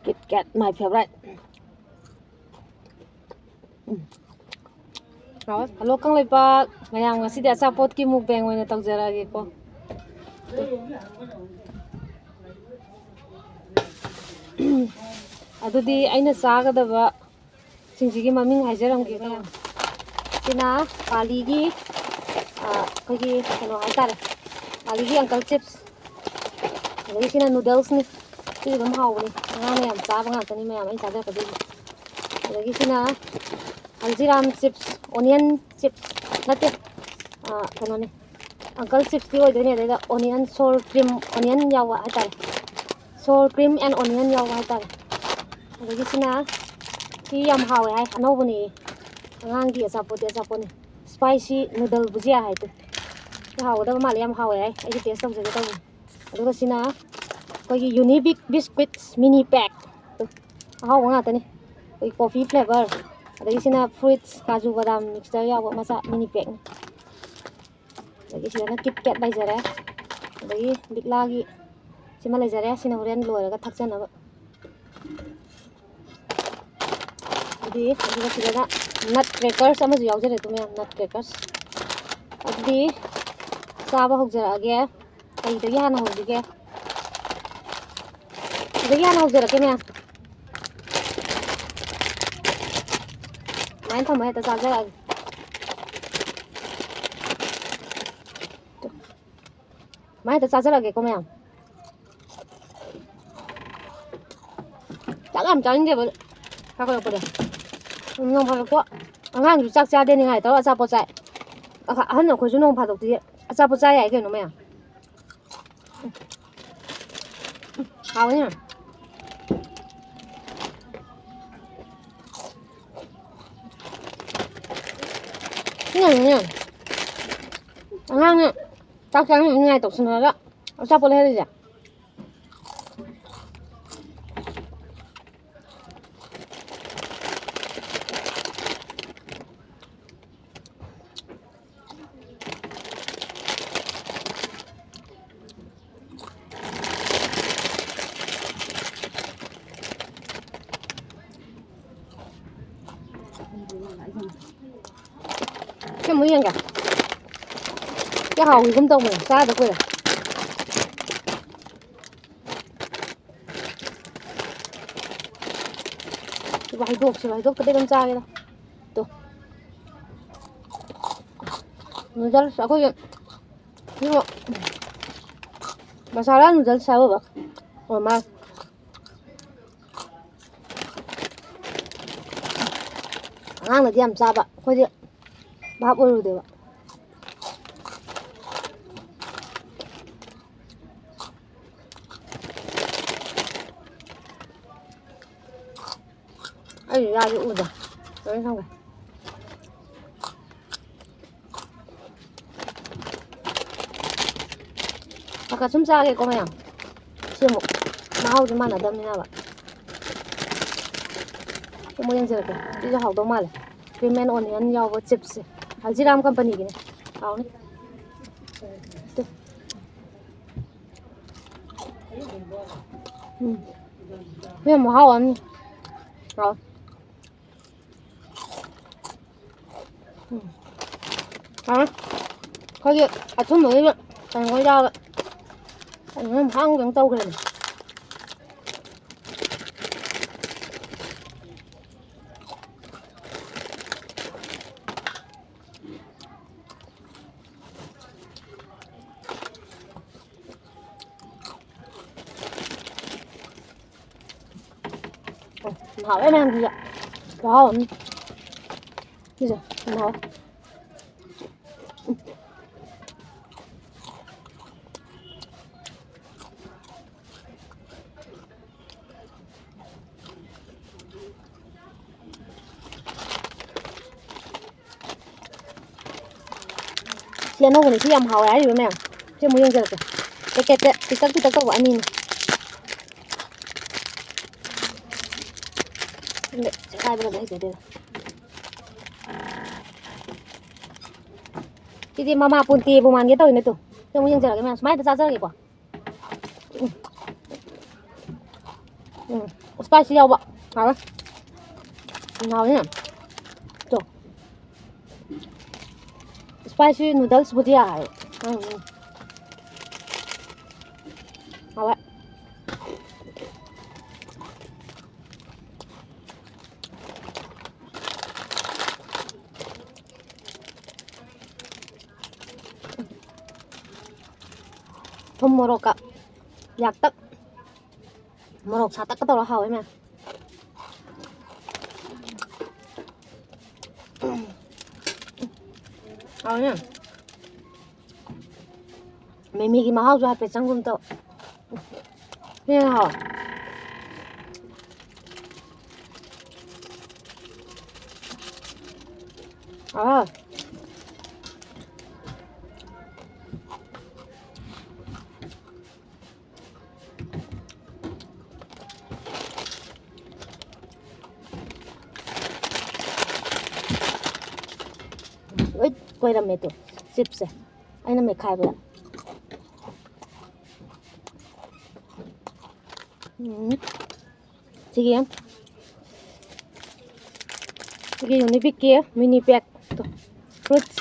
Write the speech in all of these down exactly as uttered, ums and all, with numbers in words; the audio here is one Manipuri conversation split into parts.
KitKat, my favorite. ꯎꯝ꯫ ꯍꯥꯎꯋꯦ꯫ ꯍꯜꯂꯣ ꯀꯪꯂꯩꯄꯥꯛ ꯃꯌꯥꯝ, ꯉꯁꯤꯗꯤ ꯑꯆꯥꯄꯣꯠꯀꯤ mukbang ꯑꯣꯏꯅ ꯇꯧꯖꯔꯛꯑꯒꯦꯀꯣ꯫ ꯑꯗꯨꯗꯤ ꯑꯩꯅ ꯆꯥꯒꯗꯕ ꯁꯤꯡꯁꯤꯒꯤ ꯃꯃꯤꯡ ꯍꯥꯏꯖꯔꯝꯒꯦ꯫ ꯁꯤꯅ ꯄꯥꯂꯤꯒꯤ, ꯑ, ꯑꯩꯈꯣꯏꯒꯤ ꯀꯩꯅꯣ ꯍꯥꯏꯇꯥꯔꯦ, ꯄꯥꯂꯤꯒꯤ uncle chips꯫ ꯑꯗꯒꯤ ꯁꯤꯅ noodlesꯅꯤ꯫ ꯁꯤꯁꯨ ꯑꯗꯨꯝ ꯍꯥꯎꯕꯅꯤ, ꯑꯉꯥꯡꯅ ꯌꯥꯝ ꯆꯥꯕ ꯉꯥꯛꯇꯅꯤ ꯃꯌꯥꯝ ꯑꯩꯅ ꯆꯥꯖꯔꯛꯀꯗꯣꯏꯁꯦ꯫ ꯑꯗꯒꯤ ꯁꯤꯅ ꯍꯜꯗꯤꯔꯥꯝ chips, onion chips ꯅꯠꯇꯦ, ꯑ, ꯀꯩꯅꯣꯅꯤ, uncle chipsꯇꯤ ꯑꯣꯏꯗꯣꯏꯅꯦ, ꯑꯗꯩꯗ onion, sour cream, onion ꯌꯥꯎꯕ ꯍꯥꯏꯇꯥꯔꯦ꯫ Sour cream and onion ꯌꯥꯎꯕ ꯍꯥꯏꯇꯥꯔꯦ꯫ ꯑꯗꯒꯤ ꯁꯤꯅ, ꯁꯤ ꯌꯥꯝ ꯍꯥꯎꯋꯦ ꯍꯥꯏ, ꯑꯅꯧꯕꯅꯦ, ꯑꯉꯥꯡꯒꯤ ꯑꯆꯥꯄꯣꯠꯇꯤ ꯑꯆꯥꯄꯣꯠꯅꯤ꯫ Spicy noodle bhujia ꯍꯥꯏꯗꯣ꯫ ꯁꯤ ꯍꯥꯎꯒꯗꯕ ꯃꯥꯜꯂꯦ, ꯌꯥꯝ ꯍꯥꯎꯋꯦ ꯍꯥꯏ꯫ ꯑꯩꯁꯨ taste ꯇꯧꯖꯒꯦ ꯇꯧꯕꯅꯤ꯫ ꯑꯗꯨꯒ ꯁꯤꯅ ꯑꯩꯈꯣꯏꯒꯤ Unibic biscuits mini pack꯫ ꯑꯍꯥꯎꯕ ꯉꯥꯛꯇꯅꯤ꯫ ꯑꯩꯈꯣꯏ coffee flavour꯫ ꯑꯗꯒꯤ ꯁꯤꯅ fruits, ꯀꯥꯖꯨ, ꯕꯗꯥꯝ mixture ꯌꯥꯎꯕ ꯃꯆꯥ mini packꯅꯤ꯫ ꯑꯗꯒꯤ ꯁꯤꯗꯅ KitKat ꯂꯩꯖꯔꯦ꯫ ꯑꯗꯒꯤ ꯂꯤꯛꯂꯥꯒꯤ ꯁꯤꯃ ꯂꯩꯖꯔꯦ꯫ ꯁꯤꯅ ꯍꯣꯔꯦꯟ ꯂꯣꯏꯔꯒ ꯊꯛꯆꯅꯕ꯫ ꯑꯗꯨꯗꯤ, ꯑꯗꯨꯒ ꯁꯤꯗꯅ nut crackers ꯑꯃꯁꯨ ꯌꯥꯎꯖꯔꯦ, ꯑꯗꯨ ꯃꯌꯥꯝ nut crackers꯫ ꯑꯗꯨꯗꯤ ꯆꯥꯕ ꯍꯧꯖꯔꯛꯑꯒꯦ꯫ ꯀꯩꯗꯒꯤ ꯍꯥꯟꯅ ꯍꯧꯁꯤꯒꯦ? ꯁꯤꯗꯒꯤ ꯍꯥꯟꯅ ꯍꯧꯖꯔꯛꯀꯦ, ꯃꯌꯥꯝ꯫ ꯁꯨꯃꯥꯏꯅ ꯊꯝꯃ ꯍꯦꯛꯇ ꯆꯥꯖꯔꯛꯑꯒꯦ꯫ ꯁꯨꯃꯥꯏꯅ ꯍꯦꯛꯇ ꯆꯥꯖꯔꯛꯑꯒꯦꯀꯣ, ꯃꯌꯥꯝ꯫ ꯆꯥꯛ ꯌꯥꯝ ꯆꯥꯅꯤꯡꯗꯦꯕ ꯆꯥꯛ ꯀꯜꯂꯛꯄꯗꯣ꯫ ꯅꯣꯡ ꯐꯥꯗꯣꯛꯀꯣ ꯑꯉꯥꯡꯁꯨ ꯆꯥꯛ ꯆꯥꯗꯦ ꯅꯤꯡꯉꯥꯏ ꯇꯧꯔ ꯑꯆꯥꯄꯣꯠ ꯆꯥꯏ꯫ ꯑꯍ-, ꯑꯍꯟ ꯑꯩꯈꯣꯏꯁꯨ ꯅꯣꯡ ꯐꯥꯗꯣꯛꯇꯤ ꯑꯆꯥꯄꯣꯠ ꯆꯥ ꯌꯥꯏ ꯀꯩꯅꯣ, ꯃꯌꯥꯝ꯫ ꯍꯥꯎꯋꯦ꯫ ꯁꯤꯅꯅꯦ, ꯑꯉꯥꯡꯅ ꯆꯥꯛ ꯆꯥꯅꯤꯡꯉꯥꯏ ꯇꯧꯁꯤꯟꯅꯔꯒ ꯑꯆꯥꯄꯣꯠ ꯂꯩꯍꯜꯂꯤꯁꯦ꯫ ꯁꯤ ꯑꯃꯨꯛ ꯌꯦꯡꯒꯦ꯫ ꯁꯤ ꯍꯥꯎꯈꯤꯒꯨꯝ ꯇꯧꯕꯅꯦ, ꯆꯥꯗ ꯀꯨꯏꯔꯦ꯫ ꯁꯤꯕꯨ ꯍꯩꯗꯣꯛꯁꯤꯕ, ꯍꯩꯗꯣꯛꯇꯕꯤ ꯑꯗꯨꯝ ꯆꯥꯒꯦꯗ꯫ ꯇꯨ꯫ Noodles ꯑꯩꯈꯣꯏꯒꯤ ꯁꯤꯕꯨ masala noodles ꯍꯥꯏꯕ ꯑꯣꯏ ꯃꯥꯜꯂꯦ꯫ ꯑꯉꯥꯡꯅꯗꯤ ꯌꯥꯝ ꯆꯥꯕ, ꯑꯩꯈꯣꯏꯗꯤ ꯚꯥꯞ ꯑꯣꯏꯔꯨꯗꯦꯕ꯫ ꯑꯩ ꯌꯥꯁꯦ ꯎꯗ꯫ ꯂꯣꯏ ꯊꯝꯒꯦ꯫ ꯈꯔ ꯈꯔ ꯁꯨꯝ ꯆꯥꯒꯦꯀꯣ ꯃꯌꯥꯝ꯫ ꯁꯤ ꯑꯃꯨꯛ ꯃꯍꯥꯎꯁꯦ ꯃꯥꯟꯅꯗꯕꯅꯤꯅꯕ꯫ ꯁꯤ ꯑꯃꯨꯛ ꯌꯦꯡꯖꯔꯛꯀꯦ꯫ ꯁꯤꯁꯨ ꯍꯥꯎꯗꯧ ꯃꯥꯜꯂꯦ꯫ Cream and onion ꯌꯥꯎꯕ chipsꯁꯦ꯫ ꯍꯜꯗꯤꯔꯥꯝ companyꯒꯤꯅꯦ꯫ ꯍꯥꯎꯅꯤ꯫ ꯇꯨ꯫ ꯎꯝ꯫ ꯁꯤ ꯌꯥꯝ ꯃꯍꯥꯎ ꯑꯃꯅꯤ꯫ ꯍꯥꯎ꯫ ꯎꯝ꯫ ꯍꯥꯎ꯫ ꯑꯩꯈꯣꯏꯒꯤ ꯑꯊꯨꯝꯕꯒꯤ ꯀꯩꯅꯣ ꯌꯥꯎꯋꯦ꯫ ꯀꯩꯅꯣ ꯌꯥꯝ ꯍꯥꯎꯅ ꯀꯩꯅꯣ ꯇꯧꯈ꯭ꯔꯦꯅꯦ꯫ ꯑꯣ, ꯍꯥꯎꯋꯦ ꯃꯌꯥꯝꯁꯤꯁꯨ꯫ ꯈꯨꯍꯥꯎ ꯑꯃ꯫ ꯁꯤꯁꯦ ꯌꯥꯝ ꯍꯥꯎꯋꯦ꯫ ꯁꯤ ꯑꯅꯧꯕꯅꯤ, ꯁꯤ ꯌꯥꯝ ꯍꯥꯎꯋꯦ ꯍꯥꯏꯔꯤꯕ ꯃꯌꯥꯝ꯫ ꯁꯤ ꯑꯃꯨꯛ ꯌꯦꯡꯖꯔꯛꯀꯦ꯫ Packetꯇ ꯄꯤꯛꯇꯛ ꯄꯤꯛꯇꯛ ꯇꯧꯕ ꯑꯅꯤꯅꯤ꯫ ꯈꯪꯗꯦ, ꯁꯦꯒꯥꯏꯕꯒꯗꯤ ꯍꯩꯖꯗꯦꯗ꯫ ꯁꯤꯗꯤ ꯃꯃꯥ ꯄꯨꯟꯇꯦꯕꯨ ꯃꯥꯟꯒꯦ ꯇꯧꯋꯤꯅꯦ ꯇꯨ꯫ ꯁꯤ ꯑꯃꯨꯛ ꯌꯦꯡꯖꯔꯛꯀꯦ ꯃꯌꯥꯝ꯫ ꯁꯨꯃꯥꯏꯅ ꯆꯥꯖꯔꯒꯦꯀꯣ꯫ ꯎꯝ꯫ ꯎꯝ꯫ Spicy ꯌꯥꯎꯕ꯫ ꯍꯥꯎꯋꯦ꯫ ꯎꯝ, ꯍꯥꯎꯋꯦꯅꯦ꯫ ꯇꯣ꯫ Spicy noodlesꯕꯨꯗꯤ ꯌꯥꯏ꯫ ꯎꯝ, ꯎꯝ꯫ ꯍꯥꯎꯋꯦ꯫ ꯊꯨꯝ ꯃꯣꯔꯣꯛꯀ ꯌꯥꯛꯇꯛ꯫ ꯃꯣꯔꯣꯛ ꯁꯥꯇꯛꯀ ꯇꯧꯔ ꯍꯥꯎꯋꯦ ꯃꯌꯥꯝ꯫ ꯍꯥꯎꯋꯦ ꯃꯌꯥꯝ꯫ ꯃꯤꯃꯤꯒꯤ ꯃꯍꯥꯎꯁꯨ ꯍꯥꯏꯐꯦꯠ ꯆꯪꯒꯨꯝ ꯇꯧ꯫ ꯁꯤꯅ ꯍꯥꯎꯋꯦ꯫ ꯑꯥ꯫ ꯂꯣꯏ ꯀꯣꯏꯔꯝꯃꯦ ꯇꯨ, chipsꯁꯦ ꯑꯩꯅ ꯃꯦꯠꯈꯥꯏꯕꯗ꯫ ꯎꯝ꯫ ꯁꯤꯒꯤ, ꯁꯤꯒꯤ Unibicꯀꯤ mini pack ꯇꯣ, fruits꯫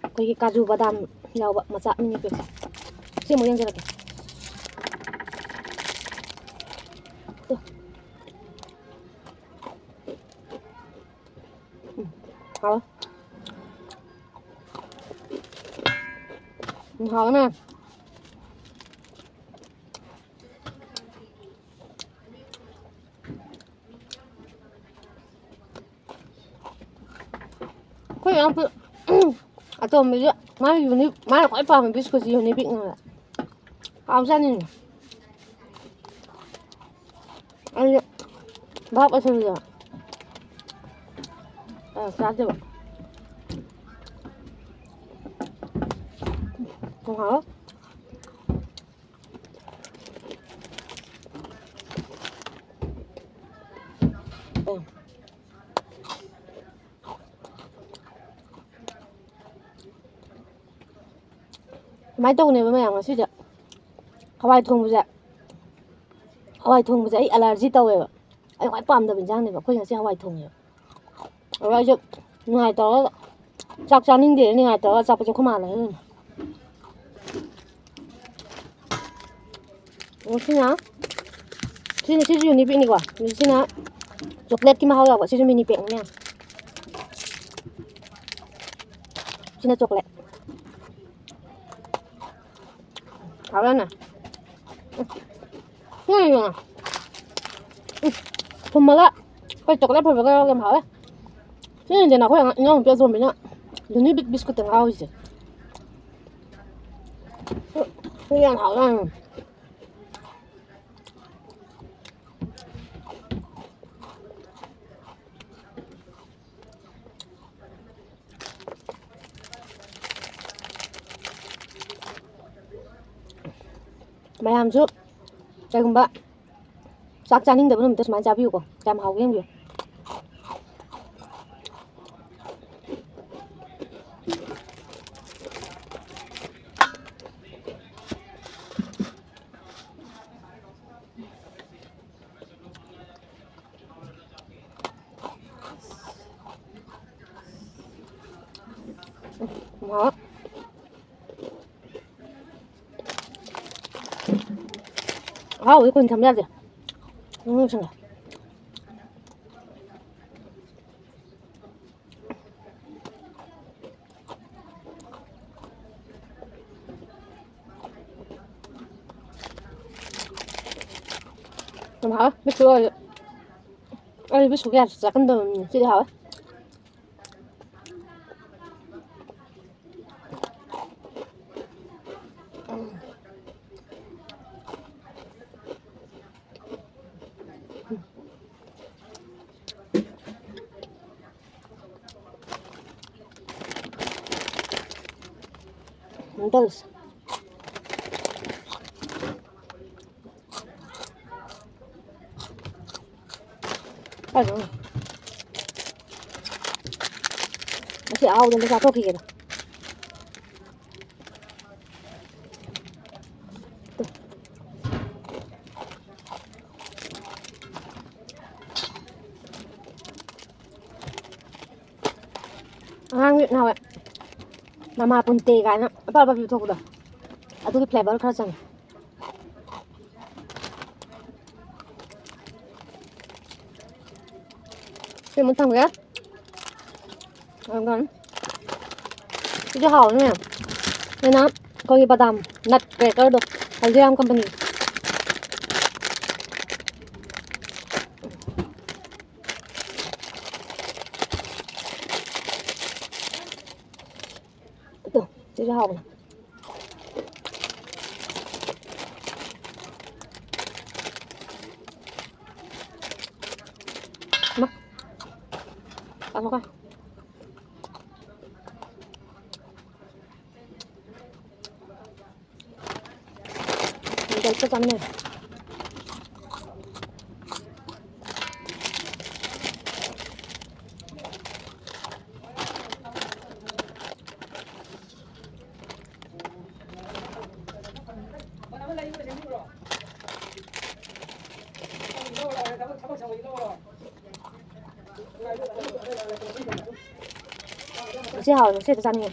ꯑꯩꯈꯣꯏꯒꯤ ꯀꯥꯖꯨ ꯕꯗꯥꯝ ꯌꯥꯎꯕ ꯃꯆꯥ mini pack꯫ ꯁꯤ ꯑꯃꯨꯛ ꯌꯦꯡꯖꯔꯛꯀꯦ꯫ ꯇꯨ꯫ ꯎꯝ, ꯍꯥꯎꯋꯦ꯫ ꯎꯝ, ꯍꯥꯎꯋꯦꯅꯦ꯫ ꯑꯩꯈꯣꯏ ꯏꯅꯥꯎꯄꯤ ꯑꯇꯣꯝꯕꯤꯁꯨ ꯃꯥꯒꯤ ꯌꯨꯅꯤ-, ꯃꯥꯅ ꯈ꯭ꯋꯥꯏ ꯄꯥꯝꯕ biscuitꯁꯤ Unibicꯅꯦꯕ꯫ ꯍꯥꯎꯖꯥꯠꯅꯤꯅꯦ꯫ ꯑꯩꯗꯤ ꯚꯥꯞ ꯑꯣꯏꯁꯤꯜꯂꯦ꯫ ꯑ, ꯆꯥꯗꯦꯕ꯫ ꯎꯝ, ꯍꯥꯎꯋꯦ꯫ ꯎꯝ꯫ ꯁꯨꯃꯥꯏꯅ ꯇꯧꯕꯅꯦꯕ ꯃꯌꯥꯝ, ꯉꯁꯤꯁꯦ ꯍꯋꯥꯏ ꯊꯣꯡꯕꯁꯦ, ꯍꯋꯥꯏ ꯊꯣꯡꯕꯁꯦ ꯑꯩ allergy ꯇꯧꯋꯦꯕ꯫ ꯑꯩ ꯈ꯭ꯋꯥꯏ ꯄꯥꯝꯗꯕ ꯏꯟꯖꯥꯡꯅꯦꯕ꯫ ꯑꯩꯈꯣꯏ ꯉꯁꯤ ꯍꯋꯥꯏ ꯊꯣꯡꯉꯦꯕ꯫ ꯑꯗꯣ ꯑꯩꯁꯨ ꯅꯤꯡꯉꯥꯏ ꯇꯧꯔꯒ ꯆꯥꯛ ꯆꯥꯅꯤꯡꯗꯦꯅ ꯅꯤꯡꯉꯥꯏ ꯇꯧꯔꯒ ꯑꯆꯥꯄꯣꯠꯁꯦ ꯑꯩꯈꯣꯏ ꯃꯥꯅ ꯂꯩꯍꯜꯂꯤꯅꯦ꯫ ꯑꯣ, ꯁꯤꯅ, ꯁꯤꯅ, ꯁꯤꯁꯨ ꯌꯨꯅꯤꯕꯤꯛꯅꯤꯀꯣ꯫ ꯁꯤꯅ ꯆꯣꯀ꯭ꯂꯦꯠꯀꯤ ꯃꯍꯥꯎ ꯌꯥꯎꯕ꯫ ꯁꯤꯁꯨ ꯃꯤꯅꯤ ꯄꯦꯛꯅꯦ꯫ ꯁꯤꯅ ꯆꯣꯀ꯭ꯂꯦꯠ꯫ ꯍꯥꯎꯔꯦꯅꯦ꯫ ꯎꯝ꯫ ꯎꯝ꯫ ꯎꯝ꯫ ꯊꯨꯝꯃꯒ ꯑꯩꯈꯣꯏ ꯆꯣꯀ꯭ꯂꯦꯠ ꯐ꯭ꯂꯦꯕꯔꯒ ꯌꯥꯎꯔꯒ ꯌꯥꯝ ꯍꯥꯎꯋꯦ꯫ ꯁꯤꯅꯗꯤ ꯑꯩꯈꯣꯏ ꯑꯉꯥꯡ, ꯏꯅꯥꯎꯅꯨꯄꯤ ꯑꯇꯣꯝꯕꯤꯅ ꯌꯨꯅꯤꯕꯤꯛ ꯕꯤꯁꯀꯨꯠꯇ ꯉꯥꯎꯔꯤꯁꯦ꯫ ꯁꯤ, ꯁꯤ ꯌꯥꯝ ꯍꯥꯎꯖꯥꯠꯅꯤ꯫ ꯃꯌꯥꯝꯁꯨ ꯀꯩꯒꯨꯝꯕ ꯆꯥꯛ ꯆꯥꯅꯤꯡꯗꯕ ꯅꯨꯃꯤꯠꯇ ꯁꯨꯃꯥꯏꯅ ꯆꯥꯕꯤꯌꯨꯀꯣ, ꯀꯌꯥꯝ ꯍꯥꯎꯒꯦ ꯌꯦꯡꯕꯤꯌꯨ꯫ ꯎꯝ, ꯍꯥꯎꯋꯦ꯫ ꯑꯍꯥꯎꯕꯗꯤ ꯀꯨꯏꯅ ꯊꯝ ꯌꯥꯗꯦ꯫ ꯎꯝ, ꯁꯤꯡꯉꯦ꯫ ꯌꯥꯝ ꯍꯥꯎꯋꯦ꯫ ꯕꯤꯁꯀꯨꯠ ꯑꯣꯏꯔꯁꯨ꯫ ꯑꯩ ꯕꯤꯁꯀꯨꯠ ꯀꯌꯥ ꯆꯥꯒꯟꯗꯕꯅꯤ꯫ ꯁꯤꯗꯤ ꯍꯥꯎꯋꯦ꯫ ꯅꯨꯗꯜꯁ꯫ ꯀꯥꯏꯗꯅꯣ? ꯉꯁꯤ ꯑꯍꯥꯎꯕ ꯑꯝꯇ ꯆꯥꯊꯣꯛꯈꯤꯒꯦꯗ꯫ ꯑꯉꯥꯡꯒꯤ ꯅꯍꯥꯟꯋꯥꯏ ꯃꯃꯥ ꯄꯨꯟꯇꯦ ꯀꯥꯏꯅ ꯑꯄꯥ ꯑꯄꯥꯕꯤ ꯊꯣꯛꯄꯗꯣ, ꯑꯗꯨꯒꯤ flavour ꯈꯔ ꯆꯪꯉꯦ꯫ ꯁꯤ ꯑꯃꯨꯛ ꯊꯝꯒꯦ꯫ ꯑꯗꯨꯒ ꯁꯤꯁꯨ ꯍꯥꯎꯅꯤ꯫ ꯁꯤꯅ ꯑꯩꯈꯣꯏꯒꯤ ꯕꯗꯥꯝ nut crackerꯗꯣ, ꯍꯜꯗꯤꯔꯥꯝ company꯫ ꯑꯗꯣ ꯁꯤꯁꯨ ꯍꯥꯎꯕꯅꯦ꯫ ꯃꯥ, ꯇꯥꯃꯣꯒ꯫ ꯅꯨꯗꯜꯁꯀ ꯆꯥꯃꯤꯟꯅꯔꯦ꯫ ꯁꯤ ꯍꯥꯎꯋꯦ, ꯁꯤ ꯍꯦꯛꯇ ꯆꯥꯅꯤꯡꯉꯦ꯫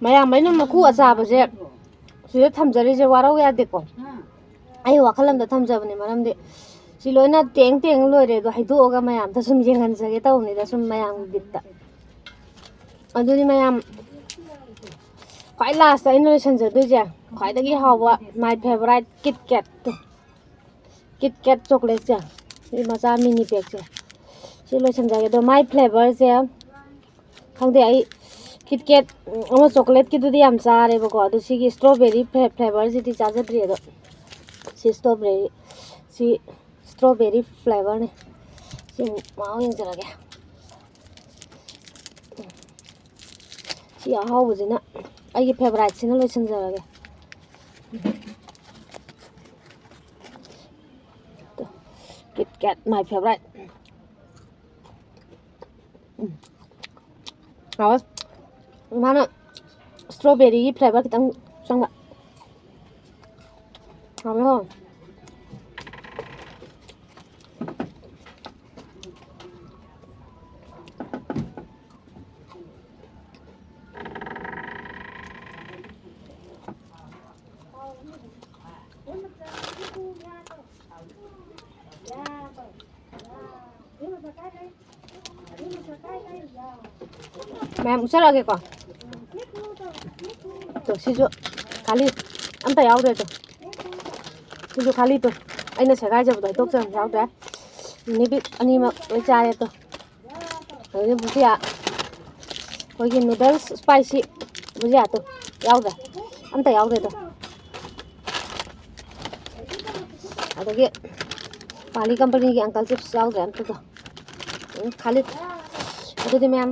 ꯃꯌꯥꯝ, ꯑꯩꯅ ꯃꯀꯨ ꯑꯆꯥꯕꯁꯦ ꯁꯤꯗ ꯊꯝꯖꯔꯤꯁꯦ ꯋꯥꯔꯧ ꯌꯥꯗꯦꯀꯣ꯫ ꯑꯩ ꯋꯥꯈꯜ ꯑꯃꯗ ꯊꯝꯖꯕꯅꯦ, ꯃꯔꯝꯗꯤ ꯁꯤ ꯂꯣꯏꯅ ꯇꯦꯡ ꯇꯦꯡ ꯂꯣꯏꯔꯦ, ꯑꯗꯣ ꯍꯩꯗꯣꯛꯑꯒ ꯃꯌꯥꯝꯗ ꯁꯨꯝ ꯌꯦꯡꯍꯟꯖꯒꯦ ꯇꯧꯕꯅꯤꯗ, ꯁꯨꯝ ꯃꯌꯥꯝꯒꯤ ꯕꯤꯠꯇ꯫ ꯑꯗꯨꯗꯤ ꯃꯌꯥꯝ, ꯈ꯭ꯋꯥꯏ ꯂꯥꯁꯇ ꯑꯩꯅ ꯂꯣꯏꯁꯟꯖꯗꯣꯏꯁꯦ, ꯈ꯭ꯋꯥꯏꯗꯒꯤ ꯍꯥꯎꯕ, my favourite, KitKat꯫ KitKat chocolate ꯁꯦ, ꯁꯤ ꯃꯆꯥ mini pack ꯁꯦ, ꯁꯤ ꯂꯣꯏꯁꯟꯖꯒꯦ꯫ ꯑꯗꯣ ꯃꯥꯏ flavour ꯁꯦ ꯈꯪꯗꯦ, ꯑꯩ KitKat ꯑꯃ chocolate ꯀꯤꯗꯨꯗꯤ ꯌꯥꯝ ꯆꯥꯔꯦꯕꯀꯣ, ꯑꯗꯣ ꯁꯤꯒꯤ strawberry flavour ꯁꯤꯗꯤ ꯆꯥꯖꯗ꯭ꯔꯤ꯫ ꯑꯗꯣ ꯁꯤ strawberry, ꯁꯤ strawberry flavour ꯅꯦ꯫ ꯁꯤ ꯃꯍꯥꯎ ꯌꯦꯡꯖꯔꯒꯦ꯫ ꯁꯤ ꯑꯍꯥꯎꯕꯁꯤꯅ, ꯑꯩꯒꯤ favourite ꯁꯤꯅ ꯂꯣꯏꯁꯤꯟꯖꯔꯒꯦ꯫ KitKat, my favourite꯫ ꯎꯝ꯫ ꯍꯥꯎꯋꯦ꯫ ꯃꯥꯅ strawberry ꯒꯤ flavour ꯈꯤꯇꯪ ꯆꯪꯕ꯫ ꯍꯥꯎꯋꯦ, ꯍꯥꯎꯋꯦ꯫ ꯃꯌꯥꯝ ꯎꯠꯆꯔꯛꯑꯒꯦꯀꯣ꯫ ꯇꯣ, ꯁꯤꯁꯨ ꯈꯥꯂꯤ ꯑꯝꯇ ꯌꯥꯎꯗ꯭ꯔꯦ꯫ ꯇꯣ, ꯁꯤꯁꯨ ꯈꯥꯂꯤ꯫ ꯇꯣ, ꯑꯩꯅ ꯁꯦꯒꯥꯏꯖꯕꯗꯣ ꯍꯩꯗꯣꯛꯆꯕ ꯌꯥꯎꯗ꯭ꯔꯦ꯫ ꯅꯨꯃꯤꯠ ꯑꯅꯤꯃꯛ ꯂꯣꯏ ꯆꯥꯔꯦ꯫ ꯇꯣ, ꯑꯗꯒꯤ ꯕꯨꯖꯤꯌꯥ, ꯑꯩꯈꯣꯏꯒꯤ noodles spicy ꯕꯨꯖꯤꯌꯥꯗꯣ ꯌꯥꯎꯗ꯭ꯔꯦ, ꯑꯝꯇ ꯌꯥꯎꯗ꯭ꯔꯦꯗꯣ꯫ ꯑꯗꯒꯤ ꯄꯥꯂꯤ company ꯒꯤ uncle chips ꯌꯥꯎꯗ꯭ꯔꯦ ꯑꯝꯇꯗꯣ꯫ ꯎꯝ, ꯈꯥꯂꯤ꯫ ꯑꯗꯨꯗꯤ ꯃꯌꯥꯝ,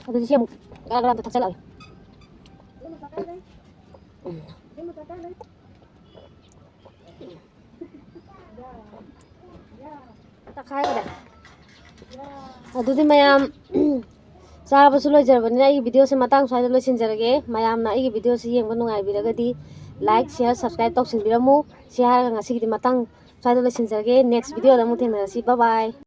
ꯑꯗꯨꯗꯤ ꯁꯤ ꯑꯃꯨꯛ ꯒꯔ ꯒꯔ ꯑꯝꯇ ꯊꯛꯆꯜꯂꯛꯑꯒꯦ꯫ ꯎꯝ꯫ ꯇꯛꯈꯥꯏꯈ꯭ꯔꯦ꯫ ꯑꯗꯨꯗꯤ ꯃꯌꯥꯝ, ꯆꯥꯕꯁꯨ ꯂꯣꯏꯖꯔꯕꯅꯤꯅ ꯑꯩꯒꯤ video ꯁꯦ ꯃꯇꯥꯡ ꯁ꯭ꯋꯥꯏꯗ ꯂꯣꯏꯁꯤꯟꯖꯔꯒꯦ꯫ ꯃꯌꯥꯝꯅ ꯑꯩꯒꯤ video ꯁꯦ ꯌꯦꯡꯕ ꯅꯨꯡꯉꯥꯏꯕꯤꯔꯒꯗꯤ like, share, subscribe ꯇꯧꯁꯤꯟꯕꯤꯔꯝꯃꯨ꯫ ꯁꯤ ꯍꯥꯏꯔꯒ ꯉꯁꯤꯒꯤꯗꯤ ꯃꯇꯥꯡ ꯁ꯭ꯋꯥꯏꯗ ꯂꯣꯏꯁꯤꯟꯖꯔꯒꯦ꯫ Next video ꯗ ꯑꯃꯨꯛ ꯊꯦꯡꯅꯔꯁꯤ꯫ Bye bye꯫